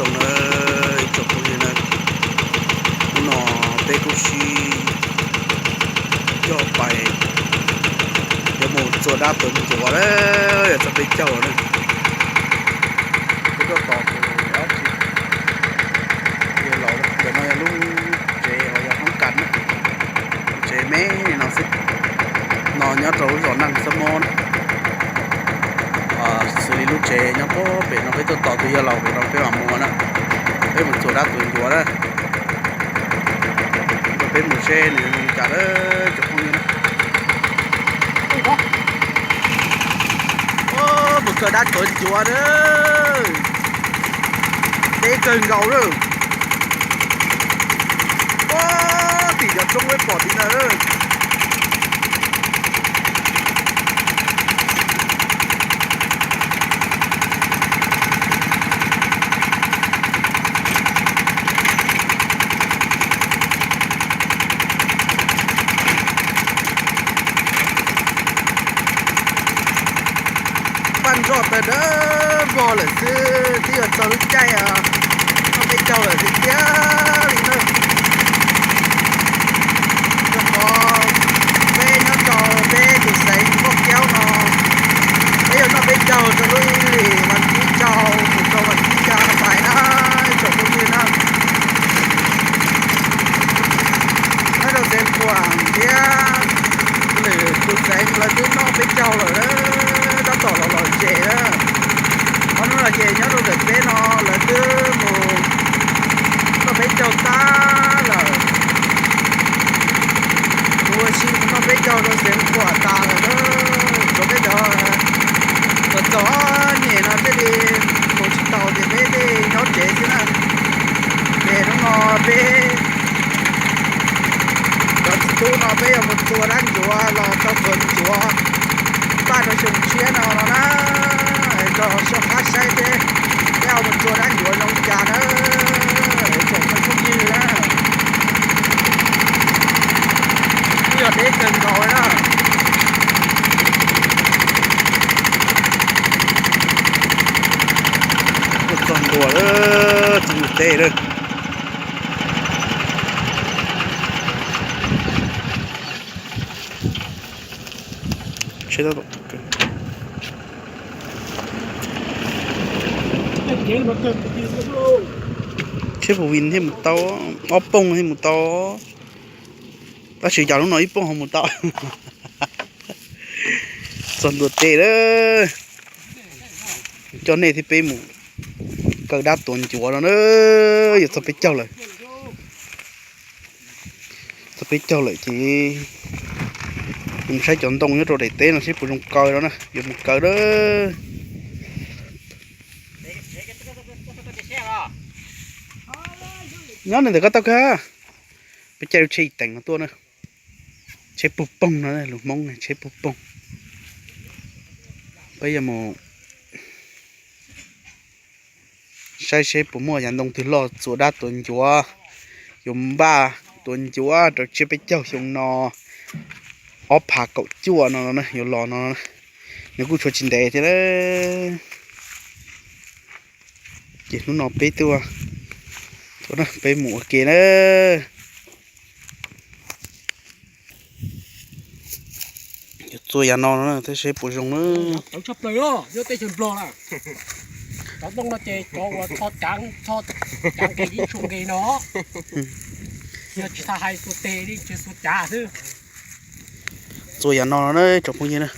Zoo na, ib tsoom phooj ywg na, hnub no peb kuj sib coj pais yuav mus txua dab tuav ncuav na, yog txog peb caug lawm na. Peb tuaj tos tus dab tsi, yog laus, ntawm no yog lub tsev uas yog hoob kas na, tsev me li no xwb, no nyob rau lub zos Naj Xob Mob na. Xws li lub tsev nyob puag pem no peb tuaj tos tus yawg laus pem no peb mam mus na, peb mus txua dab tuav ncuav na. Peb mus seb nws zoo li cas lawm cov phooj ywg na. Mus kawm dab tuav ncuav na, deb kawg nkaus lawm. Ua, tim cov roob peb pom tim ntawd. Paj nroj tawg dawb vog lawm xwb, twb yuav txog lub caij noj peb caug lawm tiag tiag li na. Rau qhov peb nyob rau peb tus xeev Nkauj Kiaub no, peb yuav noj peb caug rau lub ib hlis vas thib rau mus rau vas thib xya pais na, ib tsoom phooj ywg na. Nyob rau xeev Khuam thiab lwm tus xeev lawv twb noj peb caug lawm, tab tom los lom zem na. Ob hnub no ces nyob rau ntawm peb no lawv twb mus noj peb caug tag lawm. Kuv ua si mus noj peb caug rau xeev Khuam tas lawm, tshuav peb cov txaus txaus nyem no thiaj li mus tsis tau ces peb thiaj nyob tsev xwb na. Ces hnub no peb cov txiv tub no peb yuav mus txua dab ncuav los tau tuav ncuav npaj rau xyoo tshiab no no na, rau soj qab saib seb peb ho mus txua dab ncuav zoo li cas na, tsoom phooj ywg na. Kuj yog deb kawg nkaus na. Tuaj txog ntua lawm, txog ntua teb lawm. Tsheb puas vim thiaj mus tau, ob poog thiaj mus tau, tab sis cas lub no ib poog ho mus tau. Txog ntua teb lawm, coj nej thiab peb mus kawm dab tuav ncuav no na, yuav txog peb caug lawm. Txog peb caug lawm ces mus saib cov ntoo nyob rau daim teb no seb puas zoo kaw no na, yuav mus kaw na. Nyob ntawm koj tau kawg, peb caij lub tsheb ib teem no tuaj na. Tsheb puag poog no, lus Hmoob tsheb puag poog. Peb yuav mus saib seb puas muaj yav ntoo twg loj txua dab tuav ncuav, yuav npaj tuav ncuav rau tsiab peb caug xyoo no, ob phav kaum cuaj no yuav los no. Nws kuj tshuav tsis ntev thiab. Ces hnub no peb tuaj, peb mus ua ke na. Yuav txua yav no no thiab seb puas zoo na. Cov ntoo no ces cov uas txho cav, txho cav nqes ib tshuaj nqes no, yog tsis tau hais xuas tes li, tsis xuas cav xwb. Txua yav no no na tsoom phooj ywg na.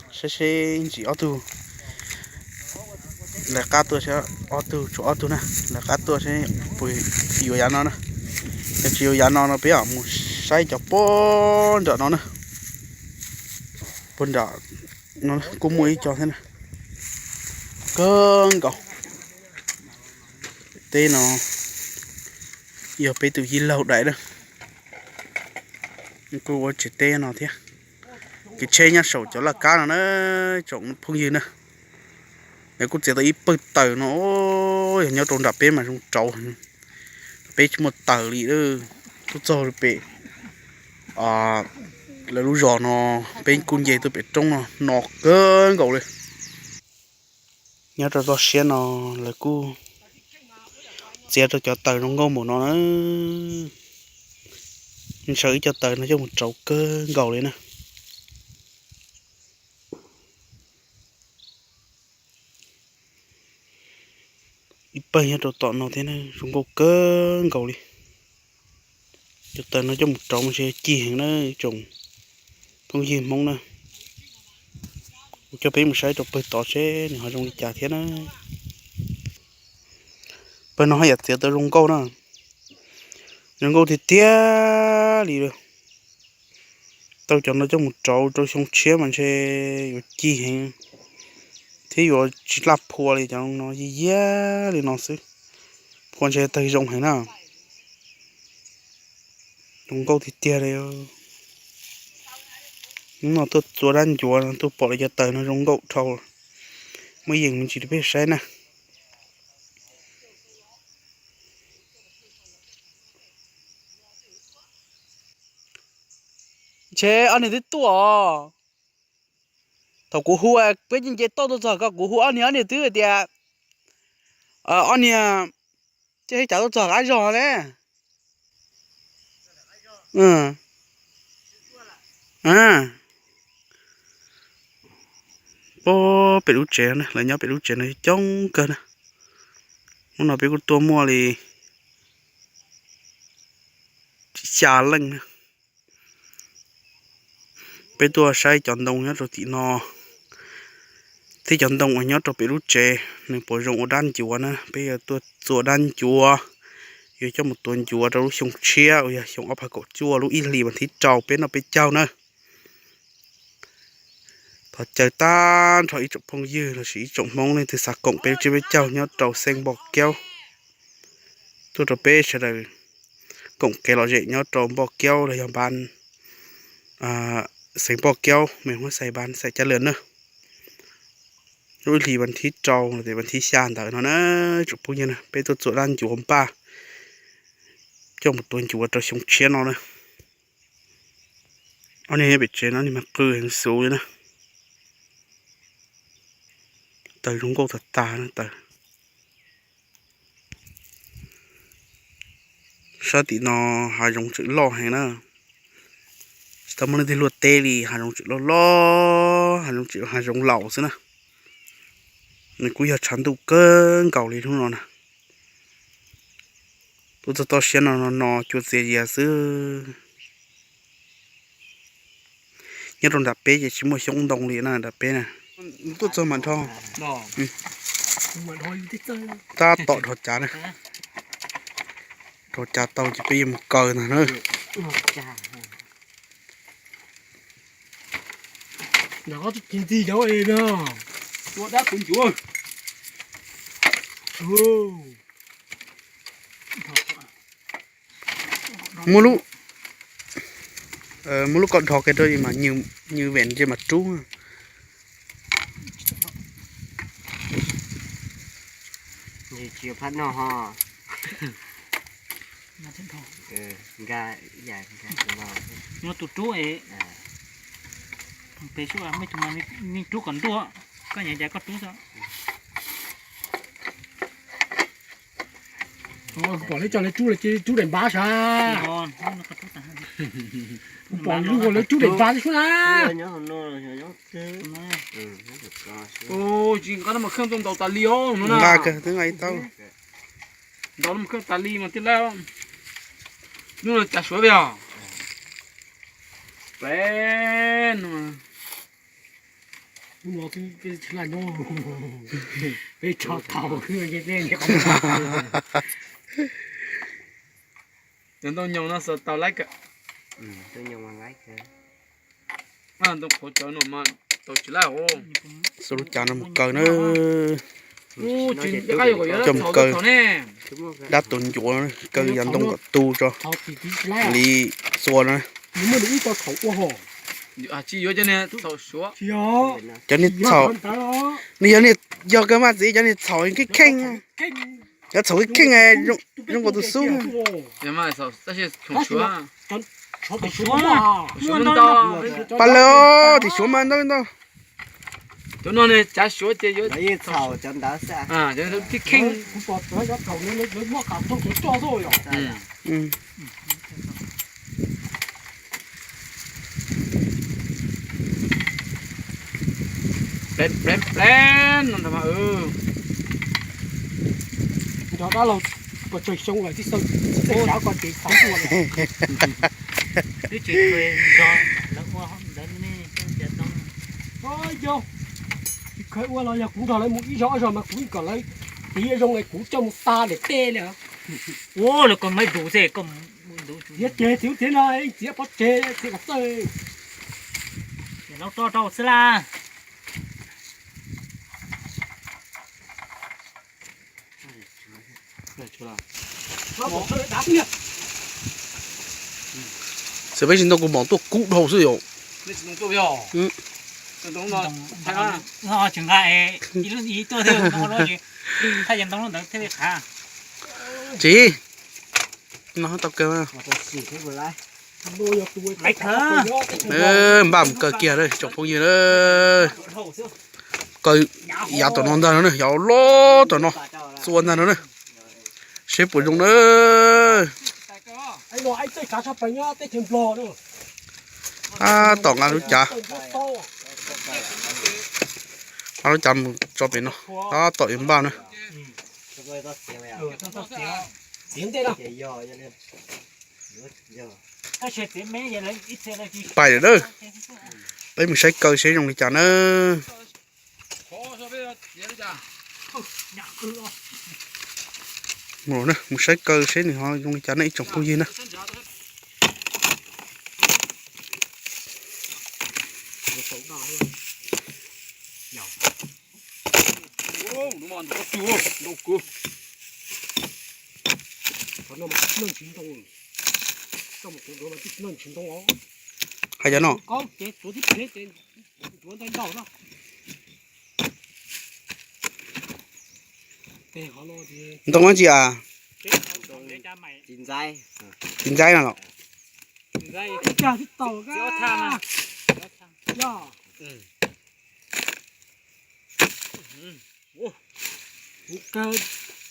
Saib seb ntsis ob tug lawv qab tuaj, ob tug tshuav ob tug na, lawv qab tuaj seb puas yuav yav no na. Yog tsis yuav yav no no peb mam mus saib cov puag nram no na. Puag nram no kuj muaj ib co thiab na. Kawg nkaus. Teb no yog peb tus yij laug daim na, kuj ua tsev teb no thiab. Kev tsheb nyob saum cov laj kab no na, tsoom phooj ywg na. Nws kuj txiav tau ib pawg taws no, yog nyob rau nram peb mas zoo rauv. Peb tsis muaj taws li, tuaj txog pem lawv lub zos no, peb kuj nce tuaj pem roob no, no kawg nkaus li. Nyob rau toj siab no lawv kuj txiav rau cov taws zoo nkauj npaum no na. Ntshaw ib co taws no coj mus rauv kawg nkaus li na. Ib pawg nyob rau tom no thiab na, zoo nkauj kawg nkaus li. Cov taws no coj mus rauv mas ntshe ci heev na ib tsoom phooj ywg Hmoob na. Kuv coj peb mus saib rau pawg tod seb nws ho zoo li cas thiab na. Pawg no haj yam txiav tau zoo nkauj na, zoo nkauj tiag tiag li. Tau cov no coj mus rauv rau xyoo tshiab mas ntshe yuav ci heev thiab yuav tsis laj phua li, cov no yiag yiag li no xwb. Phua ntshe tawg zoo heev na. Zoo nkauj tiag tiag li. Hnub no tuaj txua dab ncuav no tuaj pom li cov taws no zoo nkauj dhau, muaj yeej me ntsis rau peb saib na. Ntshe ob niag twb tuaj os. Thaum kuv hu, peb nce toj tuaj txog ko kuv hu ob niag, ob niag twb tias, ob niag, ces cas tuaj txog qab zog ne. Pem lub tsev na, lawv nyob pem lub tsev no coob kawg na. Hnub no peb kuj tuaj muaj li xya leej na. Peb tuaj saib cov ntoo nyob rau tim no thiab cov ntoo uas nyob rau pem lub tsev nws puas zoo ua dab ncuav na. Peb yuav tuaj txua dab ncuav, yuav coj mus tuav ncuav rau lub xyoo tshiab uas yog xyoo ob phav kaum cuaj lub ib hlis vas thib rau peb noj peb caug na. Thov caw tag nrho ib tsoom phooj ywg lossis ib tsoom Hmoob leej twg xav koom peb lub tsiab peb caug nyob rau xeev Npoj Kaub, tuaj rau peb sawv daws koom kev lom zem nyob rau Npoj Kaub los yog npab xeev Npoj Kaub, me huab xais npab xais Cab Lwm na. Lub ib hlis vas thib rau los sis vas thib xya ntawd no na, tsoom phooj ywg na, peb tuaj txua dab ncuav npaj coj mus tuav ncuav rau xyoo tshiab no na. Ob niag nyob pem tsev no niag mas qw heev xwb li na. Taws zoo nkauj tag tag na taws. Sab tim no hav zoov tseem loj heev na. Tsis tau muaj leej twg luaj teb li, hav zoov tseem loj loj, hav zoov tseem hav zoov laus xwb na. Nws kuj yog tshav ntuj kawg nkaus li hnub no na. Tuaj txog toj siab no no no cua txias zias xwb. Nyob rau nram peb ces tsis muaj xyoob ntoo li na nram peb na. Tuaj txog mam nrho. Tab tom dhos cav na. Dhos cav tau ces peb yuav mus kaw ntag na. Muab lub, muab lub ko dhos kiag rau mas nws vem ces mas rub. Tsis phab no ho. Muab tus rub, pem xub mej tus mas nej rub kom ntuj, koj nyav cas koj rub xwb. Pom lawv cog lawv rub, rub daim npab sav. Kuv pom lub lawv rub daim npab xwb na. Tsis nqa nab mas kheej tau ntau tas li os no na. Nqa kawg twb nqa ib tau. Ntau nab mas kheej tas li mas tij laug. Hnub no cas suav peb os. Peb no. Peb tso tau. Cov ntoo nyoos no xav tau laib kawg. Ntoo qhuav cov no mas tau tsis laib os. Xub lub cav no mus kaw na. Coj mus kaw dab tuav ncuav, kaw yav ntoo kom tu tso li txua no. Cov niag txhaum, nws yog niag, yog kawg mas txiv, cov niag txhaum kheej kheej, cov txhaum kheej kheej zoo nkaus tus xub. Pas lawm, tim suav mas ntau ntau. Cov no ne, cav suav ces yuav txhaum cov ntawd xwb. Cov kheej. Kuv pom cov thaum lawv muab qas rau cov roj xwb yom. Plev plev plev no ntag mas. Nrog dab laug koj tsawg xyoo lawm tib xav koj ces xav tuaj lawm. Twb tsis kheev nrog lawv ua ntawd ne. Yog tsis kheev ua los yog kuv nrog lawv mus ib zaug ob zaug mas kuv kom lawv tiv zoo es kuv coj mus xa daim teb li. Ua los koj muab duv xwb, koj mus duv txiav ces txiv ub txiav no txiav pov tseg txiav kom txawj. Lawv tso rau xwb las. Xwb peb tsis ntoo kuv mom tuaj kub dhau xwb yom. Tsis, no tau kawg. Npaj mus kaw kiag tsoom phooj ywg na. Kaw yav tom no ntag no ne, yav loj tom no, txua ntag no ne. Seb puas zoo na. Tab tom nqa lub cav, nqa lub cav mus tso pem no. Tab tom yuav npaj na. Pais lawm na. Peb mus saib kaw seb zoo li cas na. Mus saib kaw seb nws ho zoo li cas na ib tsoom phooj ywg na. Hais cov no. Ntoo dab tsi as? Txiv ntxaib no los?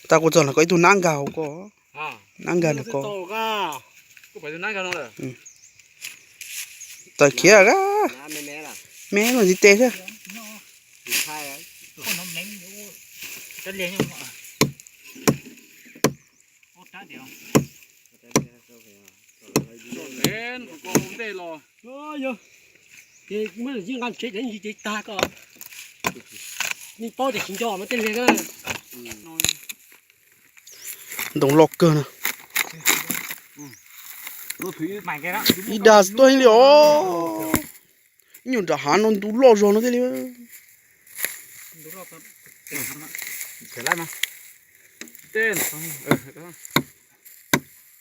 Tau kuv txog los koj ib tug nab nkag hauv ko. Nab nkag no ko. Tawm khiav a. Me no tsis tes thiab. Ces muab yeej nqa tsev dev ntsis ces tag ko. Nej paub tias tsis nco mas tej liag na. Ntoo loj kawg na. Ib dag xwb tuaj heev li os. Ib nyuag nram hav no ntoo loj zog no thiaj li.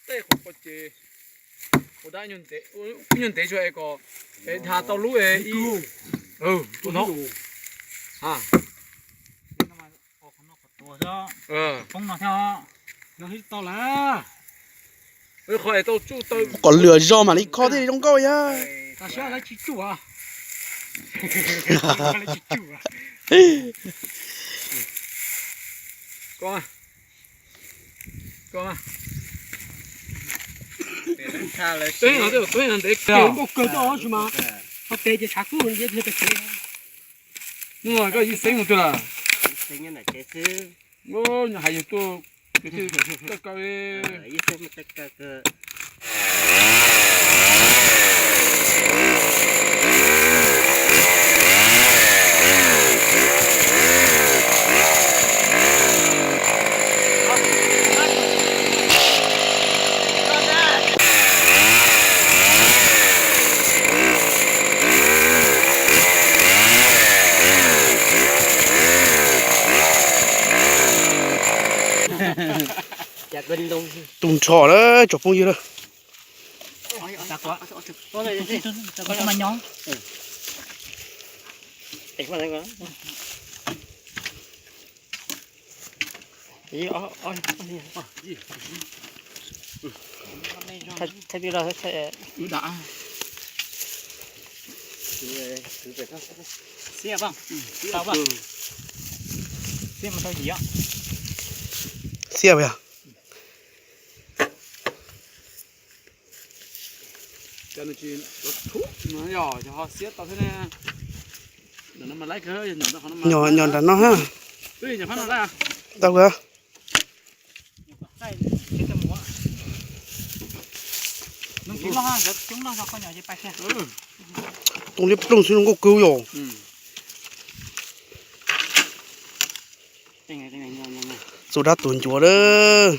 Tej qhov ko ces ua dab nyuag ntev tsuas es kom es dhas tau lub es ib no. Qhov no thiab. Qhov es tau tsuj taw kom lwm zog mam li kho thiaj li zoo nkauj yag. Nkauj kawg tau tsis mas, qhov tes ces tshav kub li pes kev. Mus koj ib xeeb mus twg lawm? Hais yog tuaj, kawg kawg li. Tus nrho na tsoom phooj ywg na. Xiab, xiab mus rau yim. Xiab yog. Nyob nram no ha. Tau kawg. Tooj liab ploog xwb zoo nkauj kawg yom. Txua dab tuag ncuav lawm.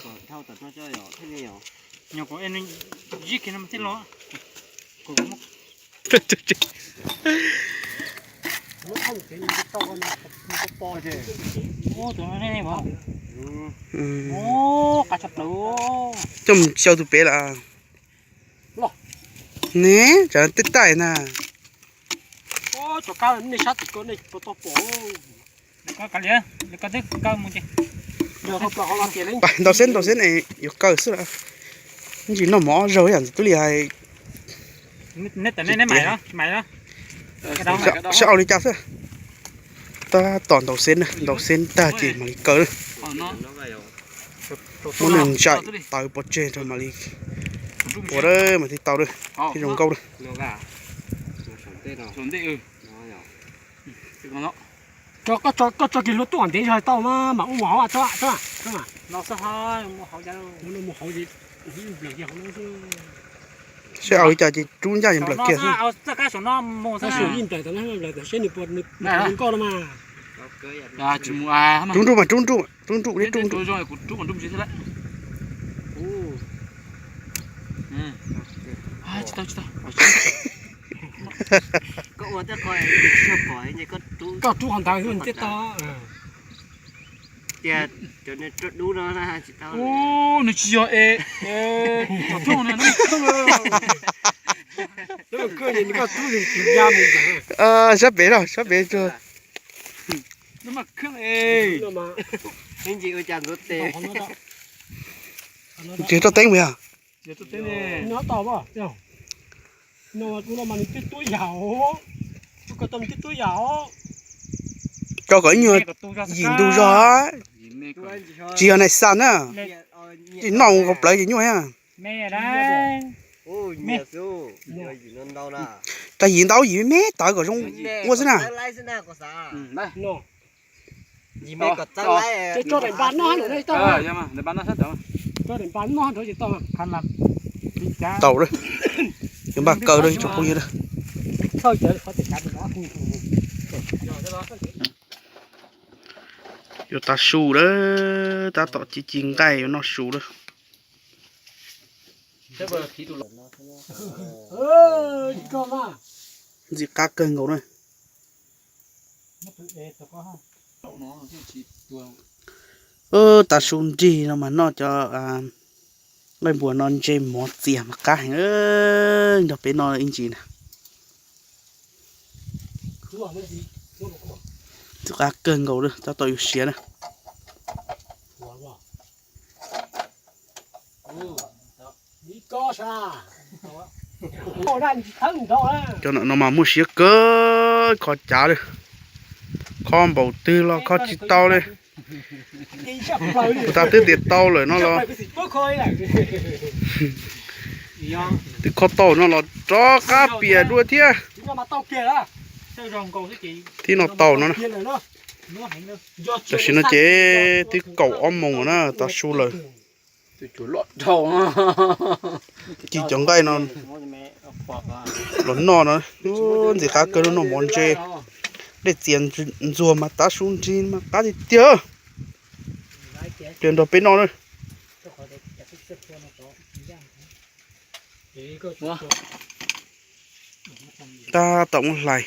Coj mus xyaw tus pem lawm. Ne, tsam tej taij na. Ntaus xeb ntaus xeb es yuav kaw xwb las. Ntsis noj mov ob zaug ib yam ntxim tub li hais. Saib ua li cas xwb. Tab tom ntaus xeb, ntaus xeb tag ces mam li kaw. Muab nws ntsaim tawv pov tseg rau mam li ua, mam li tau, thiaj zoo nkauj. Koj tso kiag hlua tuaj ntev zog tau mas mam ua mus hauv. Saib ua li cas ces rub ncaj nplawm kiag xwb. Rub nrub mas, rub nrub, rub nrub, rub nrub. Koj rub qhov ntawd xwb thiaj tau. Nws tsis yog es, sab pem no, sab pem. Tsis tso teeb mus yog. Tso kom ib nyuag yim ntug zog, tsis yog nais xas na. Tsis noj mus kaus plawv ces nyuaj thiab. Tag yim ntau yim me tawv kom zoo ua xwb na. Tau lawm, yuav npaj kaw lawm tsoom phooj ywg. Yuav tav su lawm, tab tom ci ci nqaij yuav noj su lawm. Ntxim qab kawg nkaus na. Tav su nrig no mas noj cov nqaij npua no ntse mov txias mas qab heev. Nrog peb noj ib ntsis na. Ntxim qab kawg nkaus, tab tom yuav siav na. Cov no mas muaj siab kawg, kho cav li, kho npaum twg los kho tsis tau li. Puas tas twb tias tau lawm no los, twb kho tau no los rov qab pias dua thiab. Thiab no tau no na. Tam sim no ces twb kaum ob moos na, tav su lawm. Ci cov nqaij no los noj no, ntxim qab kawg, noj mov ntse, dej txias ntxuag mas tav su nrig mas qab tiag tiag. Ces nrog peb noj na. Tab tom muab hlais,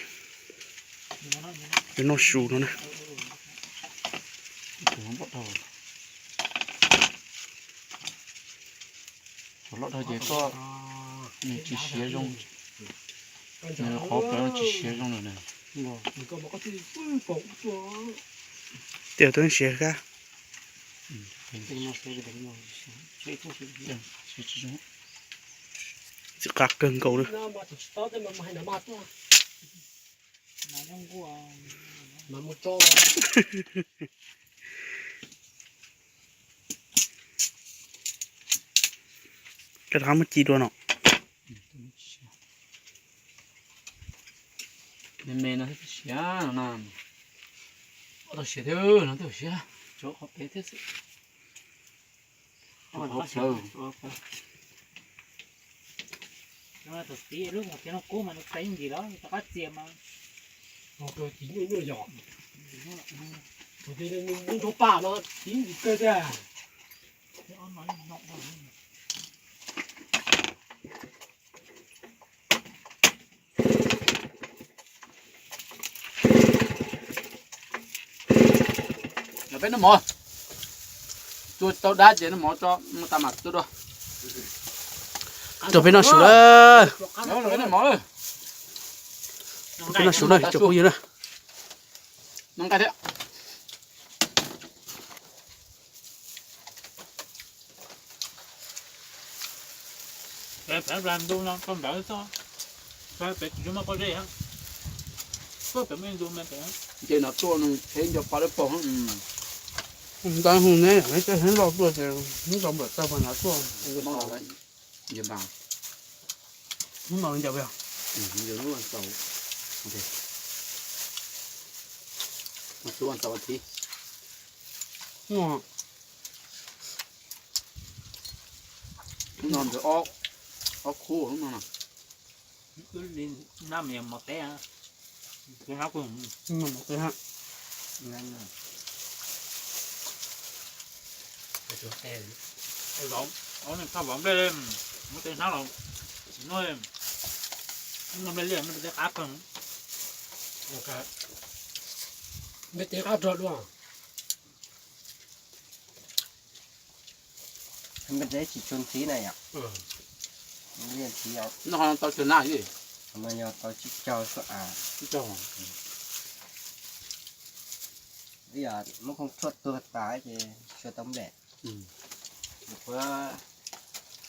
yuav noj su no na. Loj dhau ces koj, nws tsis siav zoo, nws qhov plawv no tsis siav zoo lawm na. Tias twb siav kab. Ntxim qab kawg nkaus li. Coj rov qab muab ci dua no. Me me no siav no, tau siav thiab no, tau siav, tsuav qhov pem thiab xwb. Qhov plawv. Tus txiv lub mus txiav no kub mas nws txais yooj yim los rov qab txias mas. Tus txiv nyuaj nyuaj yom. Tus txiv nyuaj nyuaj pam no txiv ntxim kawg tiag. Peb noj mov, tua tau dab ces noj mov tso, tas mam tua dua. Rau peb noj su lawm. Peb noj su lawm cov phooj ywg na. Noj nqaij thiab. Peb ntu no tau ntawd txog, peb tsis muaj pob zeb, peb muaj ntu me peb. Nce no tuaj nws tsheb nco pa lawm pom. Ntawd hu neb, neb coj heev loj tuaj ces hnub tau npam tawg pag hnav tuaj. Hnub no ncaws, hnub no ncaws, hnub no ntawd ob khub hnub no. Nab mos teb, mos teb ha. Ob neeg thaj vov nplej, muab tej hnab los, no nplej liaj nplej teb qab kawg. Nplej teb qab rog dua. Npej teb tsis tshua ntxiv na yom. Liaj ntxiv os. No tau tsawg nab? No yog tau tsib caug xwb as. Tsib caug. Ib yam muab khoom tshuaj tuag tas ces tshuaj tau nplej.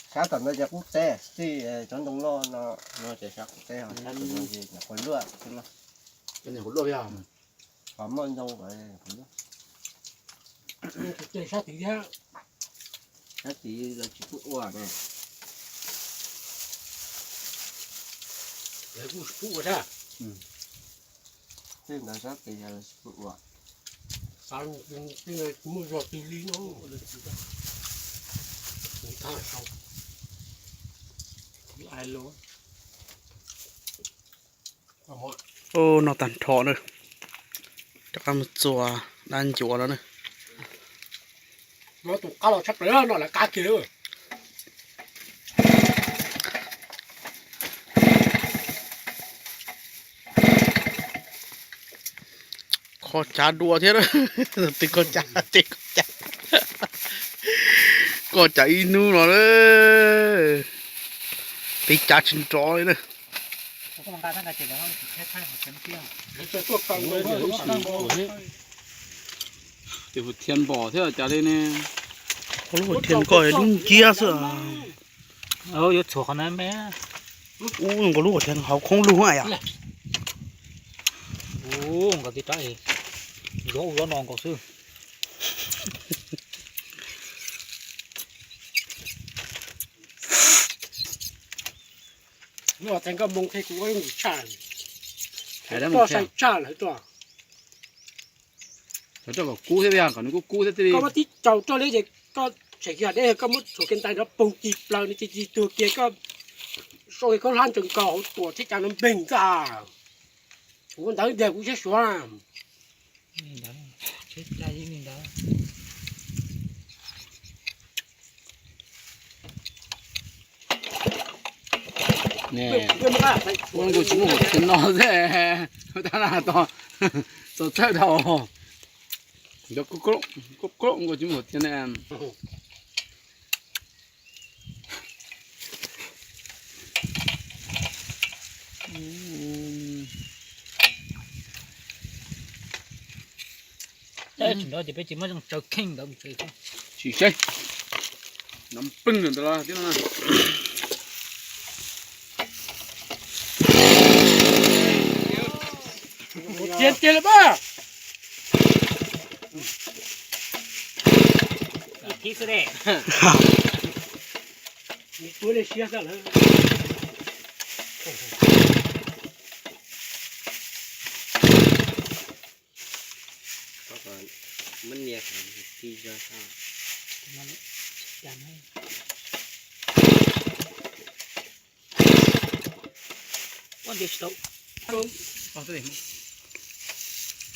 Sab tom no ces qub teb, tij cov ntoo loj no, no ces sab qub teb, sab tom no ces nyuam qhuav luaj xwb no. Qhov muaj ntoo, sab tid, sab tid los tsis pub ua ne. Lawv kuj tsis pub ua thiab. Tej ntawd sab tid los tsis pub ua. Xav tsis muaj zog twg li no. Ua no tag nrho na, rov qab mus txua dab ncuav no na. Tus qab los tshaj plaws no lawv qab kiag. Kho cav dua thiab, tej kho cav, tej kho cav, kho cav ib hnub no na, tej cav tsis nrov li na. Tus hwj thiab npom thiab cas li ne. Lub hwj thiab nkaus lub nciab xwb. Yuav txhuam qhov na me. Ub, nkaus lub hwj thiab hauv khoob lug yom. Ub, nkaus tib rab, yuav ub yuav no nkaus xwb. Ua txhais nkauj moo thiab kuv ua yooj yim tshaj. Tuaj sai tshaj lawm tuaj. Kub thiab, kom nws kub kub thiab li. Koj muab tib tsaus roj li ces koj tshem kiag deb, koj muab tshuam kiag ntais nrov poog ci plaws nws ci ci tuag kiag, koj sau kiag khaub hlab ntsaws nkaus hauv tuam thiab cas no npeeg xwb. Kuv ua ntawd tiag kuv siab suav. Ua nkaus tsis muaj hwj thiab no xwb, tab na txaus txhawj dhau. Nkaus tsis muaj hwj thiab ne. Tsis nrov ces peb tsis muab zoo tsaws kheej ntawd mus tsaws. Tsis saib, nov pwj ntawd los tib no. Ces ces lawm mas.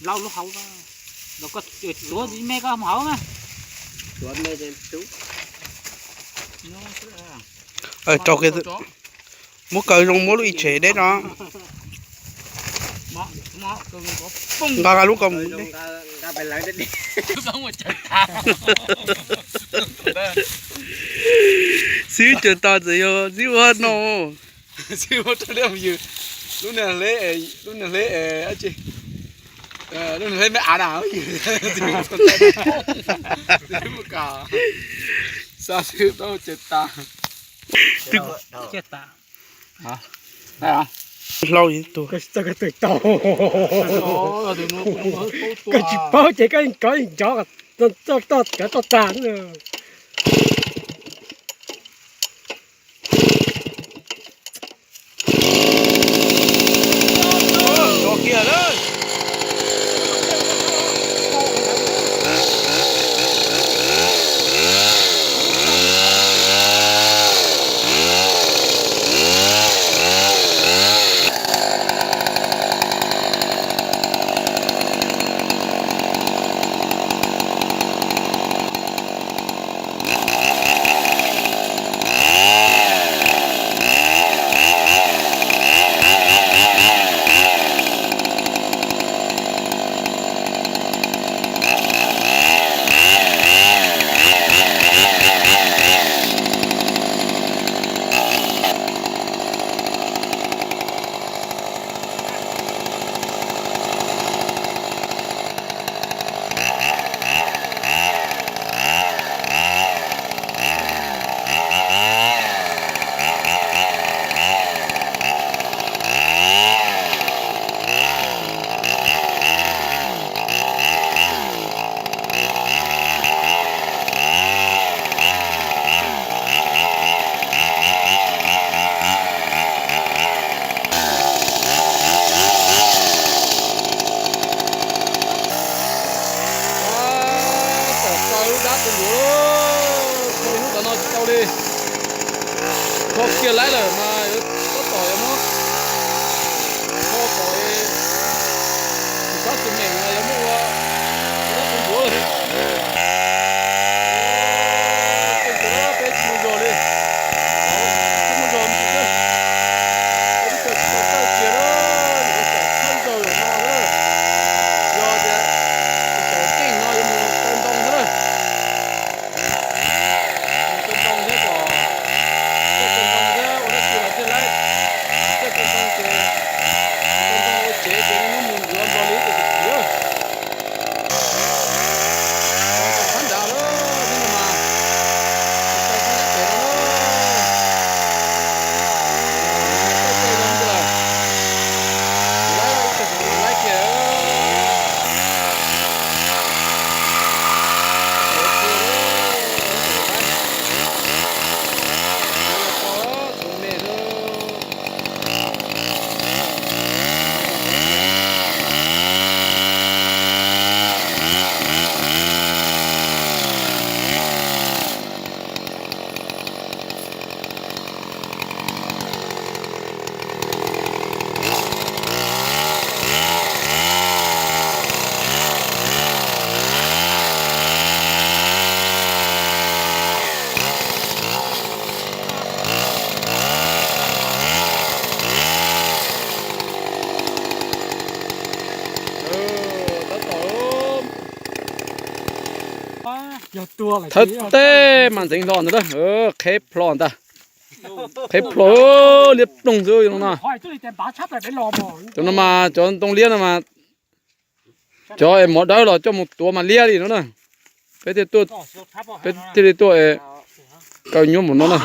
Lau lub hauv, los koj tuav me koj mus hauv na. Rau kiag, muab kaw zoo muab lub ib tshem deb no. Nqa nqa lub kaus mus deb. Xib caws tas txawm yog xib ua no. Lub niag hleb, lub niag hleb, lub niag hleb me av na. Xav xwb tau ces tas. Hlau tus, koj tsis paub ces koj yeej kov yeej nrov, toj toj tag toj tag. Tom tau lub dab tu npuav, hnub tom no tsis tau li. Kho kiag laib lawm mas yuav tab tom yuav muab kho kom tus kab xwm meem mas yuav muab ua dab tu npuav. Peb tsis muaj zog li, tsis muaj zog mus tsis txawj, peb tsis tau txawj kiag na, mus txawj txawj zaum no na. Yog tias txawj keej no yuav mus tau ntoo xwb na. Mus tau ntoo thiab kom txawj tau ntoo thiab ua dab tsi los thiaj laib, txawj tau ntoo ces tau ntoo ua tsev ces hnub mus yuav npog li ces tsis txiv. Tau tau phab nrad lawm thiab no mas, tsis tau txog nyob pem no na. Txawj txawj zoo ntawd lawm. Laib ib tag sim no laib kiag. Tus me xwb. Thawb teb mas ntxeev hlo ntag, qheb plho ntag, qheb plho, liab ploog xwb no na. Cov no mas cov ntoo liab no mas, cov es mov dawb los coj mus tuav mas liab li no na. Peb thiaj tuaj, peb thiaj li tuaj es kaw nyuaj mus no na.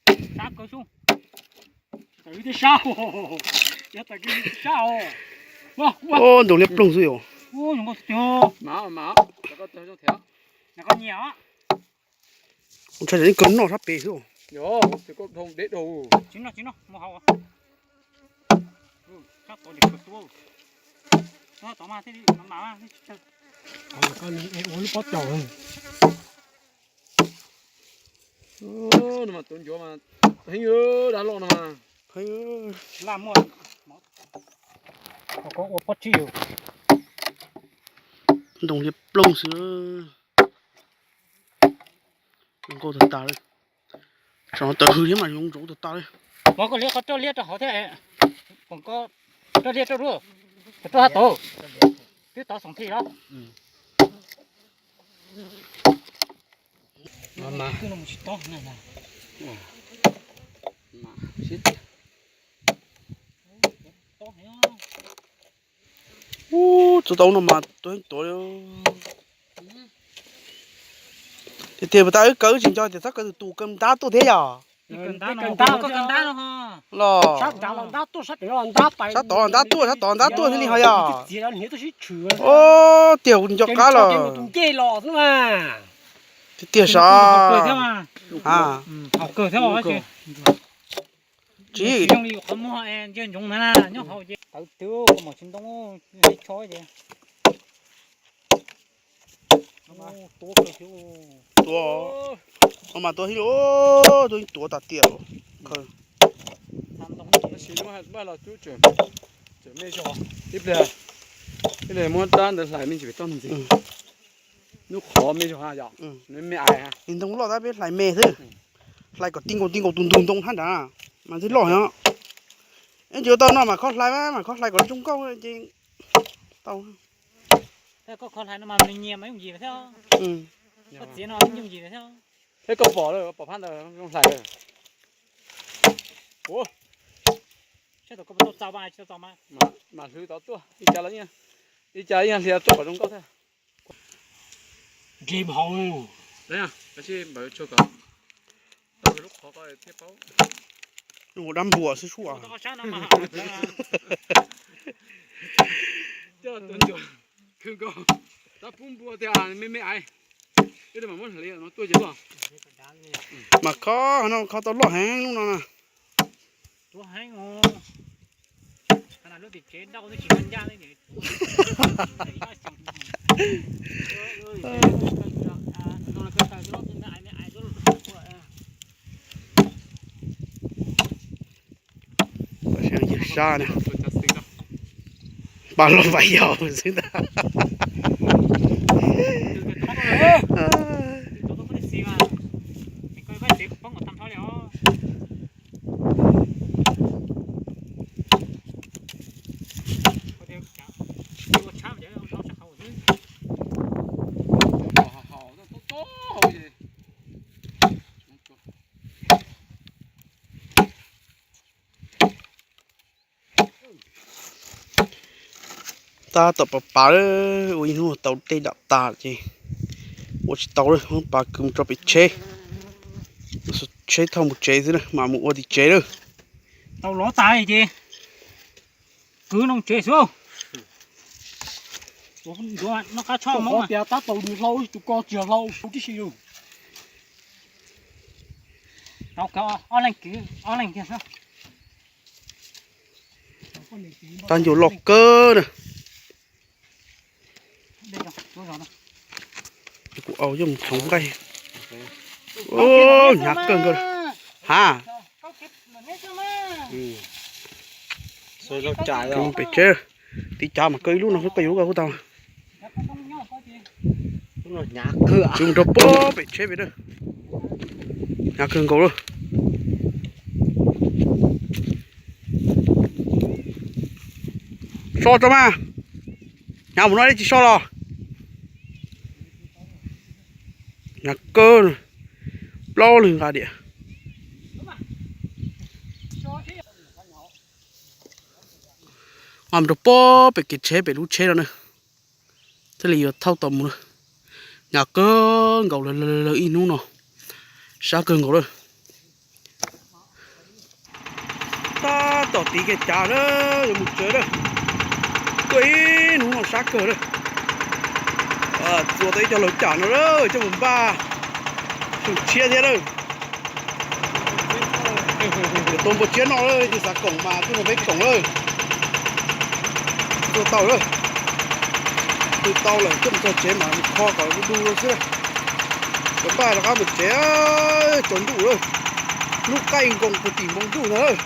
Sab kawg xwb. Tawm wb thiab sab. Yog tawm kiag wb thiab sab os. Ua, ua. Ntoo liab ploog xwb yom. Ua, zoo nkauj tiag. Ntshai tsam ib kawg noj sab pem xwb. Tsis noj, tsis noj, mus hauv. Sab tod li kawg xwb. Sab tod mas thiaj li mam mam tsis tawg. Ua lub pob taus. No mas tuav ncuav mas heev, dab loj no mas. Laj muaj. Ua pob tsib. Ntoo liab ploog xwb. Zoo nkauj tag tas li. Tsam no tawm hws thiab mas zoo ntsoov tag tas li. Pov koj liab, koj roj liab rau hauv thiab. Pov koj roj liab rau dua. Roj hab tau. Twb tau xoom thij los. Ub, txog tau no mas tuag heev tuag li. Tiag tiag, puas tas wb kaw wb tsis nco tias txhob kaw tus tus kaw ntab tuaj thiab yom? Los sab tod los ntab tuaj, sab tod ntab tuaj thiaj li ho yom. Ub, tiag kuv nco qab los. Tiag tiag sav. Tsis tuav, no mas tuav hib, tuav tuav tas tiam. Tab sis lub hais los cub tseem me zog, ib pliag, ib pliag muab rab ntawd hlais me ntsis pem toj ntxiv. Lub qhov me zog yom, me ais. Ntoo loj tab peb hlais me xwb, hlais kom ti nkaus ti nkaus tus ntug ntoo hab nrad mas thiaj loj heev. Ib ntsis ua tau no mas kho hlais, mas kho hlais kom zoo nkauj ces tau. Koj kho hlais no mas nws nyias mas yooj yim thiab. Koj txiav no yooj yim thiab. Thiab koj pom lawm, pom phab ntawd zoo hlais lawm. Ua, saib tau koj puas tau txaus mas tsis tau txaus mas. Mam hlwv tod tuaj, ib cas los ib cas yeej hlias tuaj kom zoo nkauj thiab. Nrhiav hauv. Tab sis npawg tshuaj kom tau lub qhov ko thiaj paub. Ua dab npua xwb suab. Coj tus ncuav khwv nkaus, tab pub npua tiag me me ais. Ib mam muab hliav no tuaj ces loj. Mas kho no kho tau loj heev lub no na. Yawg sab na, pab los pab yau xwb ntag. Tab tom pav pav, ua ib hnub tau tej dam tas ces ua tsis tau lawm, pav kwv mus rau pem tsheb, tsheb thauj mus tsev xwb na, mas mus ua tim tsev lawm. Tau lov tas ces kwv noj tsev xwb. Noj qab tshoj tias tab tau nws hlau, tus ko tsis hlau tib si. Tau ob leeg kwv ob leeg kiag xwb. Tab ncua loj kawg na. Kuv au coj mus txhoov nqaij. Hnyav kawg nkaus. Ha, pem tsev, tiv cav mas kaw ib lub no koj yuav lub ko kuj tau. Tswv mus rau pem tsheb pem na. Hnyav kawg nkaus lawm. So tso mas. Hnyav mus no tsis so los. Hnyav kawg, plaub leeg nqa diam. Mus rau pem kev tsheb pem lub tsheb no na, thiaj li yuav thauj tau mus na. Hnyav kawg nkaus lawm, ib hnub no sab kawg nkaus lawm. Tom tid kev cav na, yuav mus tsev lawm. Tuaj ib hnub no sab kawg lawm. Txuas tau ib co laug cam no lawm coj mus npaj xyoo tshiab thiab lawm. Yuav tau npua tshiab noj lawm, tus xav koom mas tuaj nrog peb koom lawm. Tuaj tau lawm. Tuaj tau lawm coj mus txog tsev mas mus kho kom du du xwb. Cov npaj rov qab mus tsev, tsaus ntuj lawm. Hnub qaij nkoos puag tim npoo ntuj ntag lawm.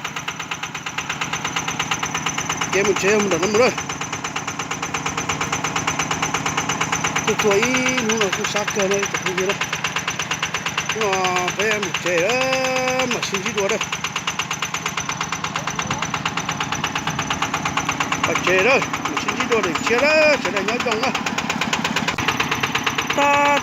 Kev mus tsev mus nram no mus lawm. Tuaj txog ib hnub no kuj sab kawg no ib tsoom phooj ywg na. Hnub no peb mus tsev lawm, mam sib ntsib dua na. Pais tsev lawm, mam sib ntsib dua daim tshiab lawm, sawv daws nyob zoo na. Tab